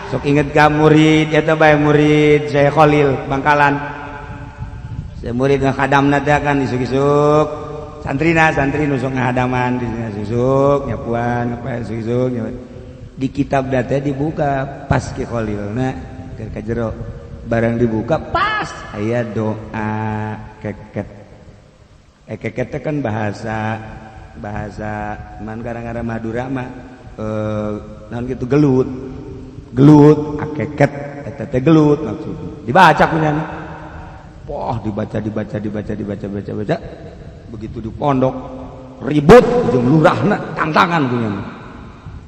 Sok inget ka murid eta bae, murid saya Khalil Bangkalan. Saya murid ngahadamna teh kan isuk-isuk. Santrina santri nu sok ngahadaman di isuk nyapuan apa isuk-isuk. Di kitab teh dibuka pas Ki Khalilna keur ka jero. Barang dibuka pas aya doa keket. Keket teh kan bahasa bahasa man kadang-kadang Madura mah naon gitu, gelut. Gelut akeket eta teh gelut maksudnya. Dibaca kunyana. Wah, dibaca dibaca dibaca dibaca baca baca. Begitu di pondok ribut jeung lurahna, tantangan kunyana.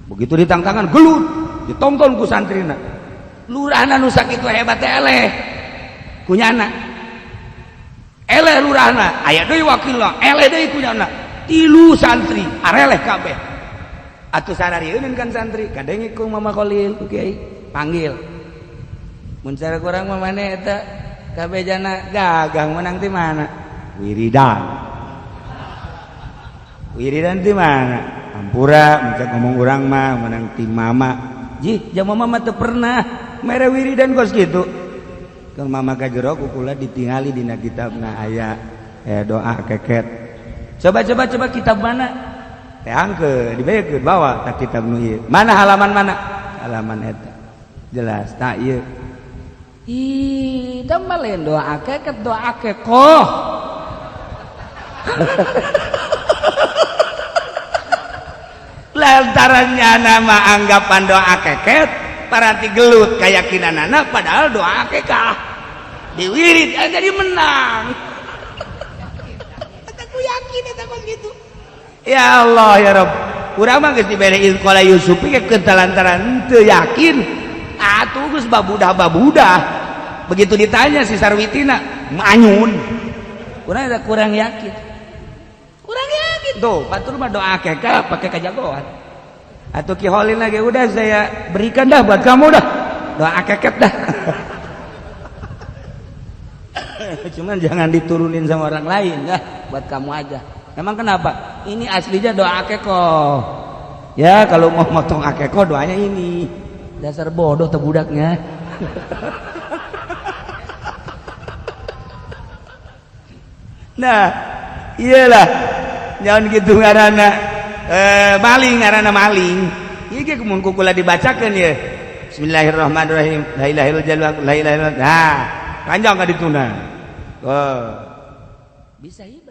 Begitu ditangtangan gelut, ditonton ku santrina. Lurahna nu sakitu hebat teh eleh. Kunyana. Eleh lurahna, aya deui wakilna, eleh deui kunyana. Tilu santri areleh kabeh. Atuh sararieun kan santri, kadenge ku Mama Khalil ku kiai panggil. Mun cara kurang mah maneh eta kabejana gagang menang ti mana? Wiridan. Wiridan ti mana? Ampura, mun ngomong urang mah menang ti mama. Jih, jam mama mah teu pernah mere wiridan kos kitu. Kang mama ka jero ku kula ditingali dina kitabna aya doa keket. Coba coba coba kitab mana? Teangkeun dibekeun bawa tak kitab nu ieu. Mana halaman mana? Halaman eta. Jelas tak ieu. Ih, tah mah lain doa keket, doa kekoh. Lantarannya nama anggapan doa keket paranti gelut keyakinanana, padahal doa kekah diwirid jadi menang. Aku yakin eta kos gitu. Ya Allah ya Rabb. Urang mah geus dibere qala Yusuf ge lantaran teu yakin. Atuh geus babudah-babudah. Begitu ditanya si Sarwitina, manyun. Kurang kurang yakin. Kurang yakin tuh, batur mah doa keka pakai kajagoan. Atau Ki Holil lagi udah saya berikan dah buat kamu dah. Doa keket dah. Cuman jangan diturunin sama orang lain dah, buat kamu aja. Emang kenapa? Ini aslinya doa akeko. Ya kalau mau motong akeko doanya ini. Dasar bodoh tuh budaknya. Nah, iyalah. Jangan gitu ngaranna maling, ngaranna maling. Ieu ge mun ku kula dibacakeun ya. Bismillahirrahmanirrahim. La ilaha illallah, la ilaha illallah. Nah, panjang ka dituna. Oh. Bisa hibah.